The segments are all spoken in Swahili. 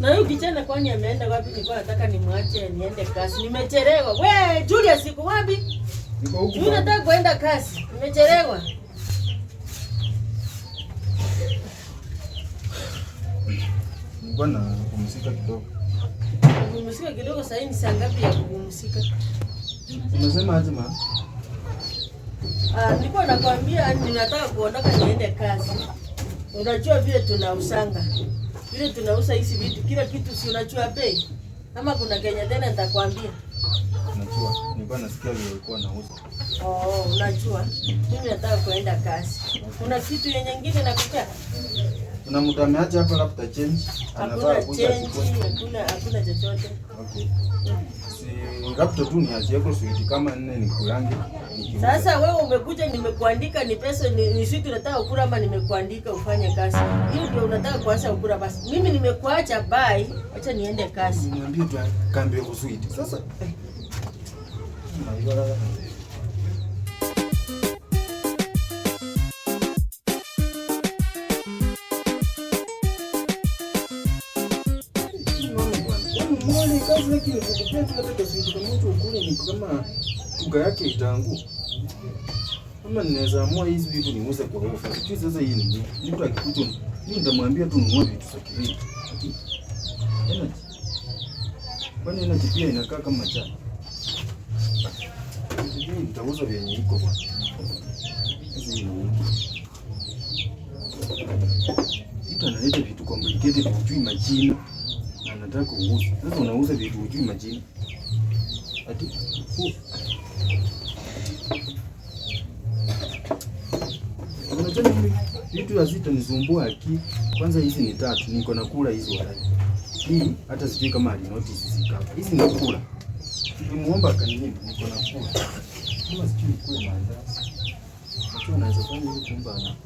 Na huyu kijana kwani ameenda wapi? Nilikuwa nataka nimwache niende kazi. Nimechelewa. We, Julius uko wapi? Niko huku. Mimi nataka kuenda kazi. Nimechelewa. Nilikuwa napumzika kidogo. Kupumzika kidogo sasa ni saa ngapi ya kupumzika? Unasema aje ma? Ah, nilikuwa nakwambia ninataka kuondoka niende kazi. Unajua vile tunausanga. Vile tunauza hizi vitu, kila kitu si unajua bei. Ama kuna Kenya tena nitakwambia. Najua. Nilikuwa nasikia vile ulikuwa unauza. Oh, unajua. Mimi nataka kuenda kazi. Kuna kitu yenye nyingine nakupea? Kuna mtu ameacha hapa labda change. Anafaa Hakuna kuja change, achukue. hakuna chochote. Okay. Si labda tu niachie yako switi kama nne nikulange. Nikiuza. Sasa wewe umekuja, nimekuandika ni pesa ni sweet unataka kukula ama nimekuandika ufanye kazi? Hiyo ndio unataka kuanza kukula basi. Mimi nimekuacha bye, acha niende kazi. Niambie tu kambi yako switi. Sasa Mwone kazi yake ni kukupea tu hata kaswiti kama mtu ukule ni kama duka yake itaanguka. Kama ninaweza amua hizi vitu niuze kwa ofa. Sijui sasa hii ni nini. Mtu akikuja mimi nitamwambia tu nunua vitu za kilimo. Ati energy. Kwani energy pia inakaa kama chai. Vitu vingi nitauza vyenye iko bwana. Sasa hii ni nini? Mtu analeta vitu complicated hujui majina na anataka kuuza. Sasa unauza vitu hujui majina. Ati unajua mimi vitu hazitanisumbua akili. Kwanza hizi ni tatu, niko na kula hizi walai. Hii hata sijui kama alinotice zikapa. Hizi ni kula. Nilimuomba akaninyima, niko na kula. Kama sijui nikule maandazi. Mtu anaweza fanya hivi kumbe anakuja.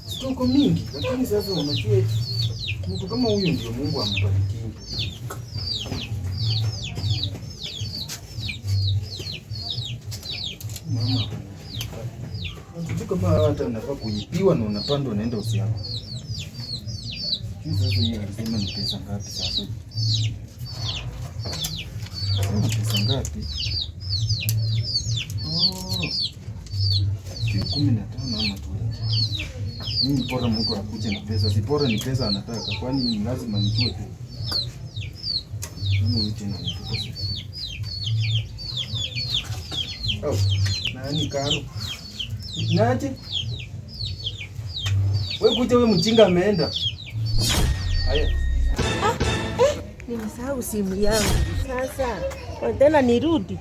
Stoko mingi, lakini sasa unajua mtu kama huyu ndio Mungu ambariki. Mama, sijui kama hata unafaa kuipiwa na unapandwa unaenda usiako. Sijui sasa hiyo alisema ni pesa ngapi sasa? Sema pesa ngapi? Oh, sijui 15 ama 20. Mimi bora mtu akuje na pesa, si bora ni pesa anataka, kwani ni lazima nijue tu. Mimi huyu tena nitupa sasa. Oh, nani karo? Naje? Wewe kuja wewe mjinga ameenda. Haya. Nimesahau simu yangu. Sasa kwa tena nirudi.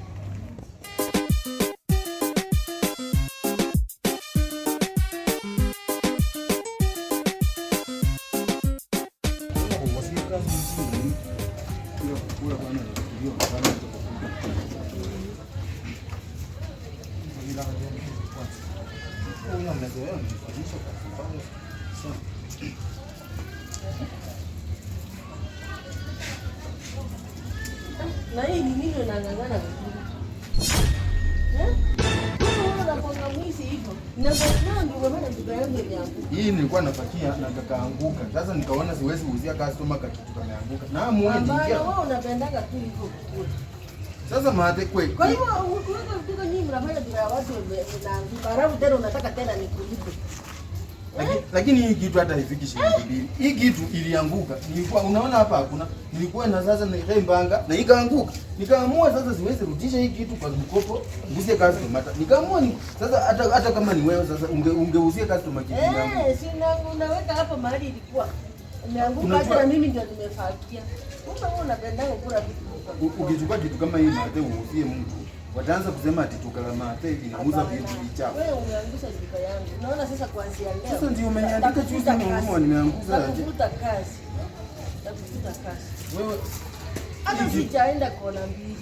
Na hii ni nini unang'ang'ana kukula? Eh? Wewe unakuanga mwizi hivyo. Na kwa ndio umefanya duka yangu imeanguka. Hii nilikuwa napakia na kakaanguka. Sasa nikaona siwezi kuuzia customer kakitu kameanguka. Na muende Hapana, ingia. wewe unapendaga tu hivyo kukula. Sasa mate kweli. Kwa hivyo ukiweka duka nyinyi mnafanya duka ya watu inaanguka. Halafu tena unataka tena nikulipe. Lakini hii kitu hata haifiki shilingi 2. Hii kitu ilianguka. Nilikuwa unaona hapa hakuna. Nilikuwa na sasa na ile mbanga na ikaanguka. Nikaamua sasa siwezi rudisha hii kitu kwa mkopo, nguzie customer. Nikaamua ni, sasa hata kama ni wewe sasa ungeuzia customer kitu yangu. Eh, si unaweka hapo mahali ilikuwa. Imeanguka hata na mimi ndio nimefakia. Kumbe wewe unapendaga kula vitu. Ukichukua kitu kama hii mate uuzie mtu, wataanza kusema ati duka la mate inauza vitu vichafu. Wewe umeangusha duka yangu. Unaona sasa kuanzia leo. Sasa ndio umeniandika juzi nimenunua nimeanguza aje. Nakufuta kazi. Nakufuta kazi. Wewe Hata sijaenda kona mbili.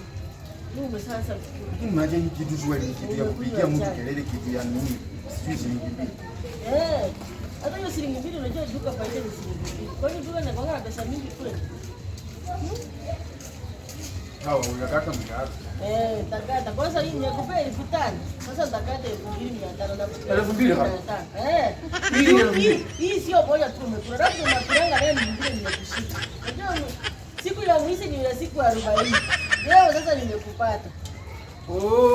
Mimi umesasa. Lakini imagine hii kitu shwari ni kitu ya kupigia mtu kelele, kitu ya nini? Sijui shilingi 2. Eh. Hata hiyo shilingi 2 unajua duka faida ni shilingi 2. Kwa hiyo duka inakuwa na pesa mingi kule. Hawa unakata mkate. Eh, nitakata. Kwanza hii nimekupea 5,000. Sasa nitakata 2,500 na kupea 2,000 hapa. 500. Eh. Hii ni 2,000. Hii sio moja tu umekula. Labda unakulanga leo nyingine nimekushika. Unajua siku ya mwizi ni ya siku 40. Leo sasa nimekupata. Oh.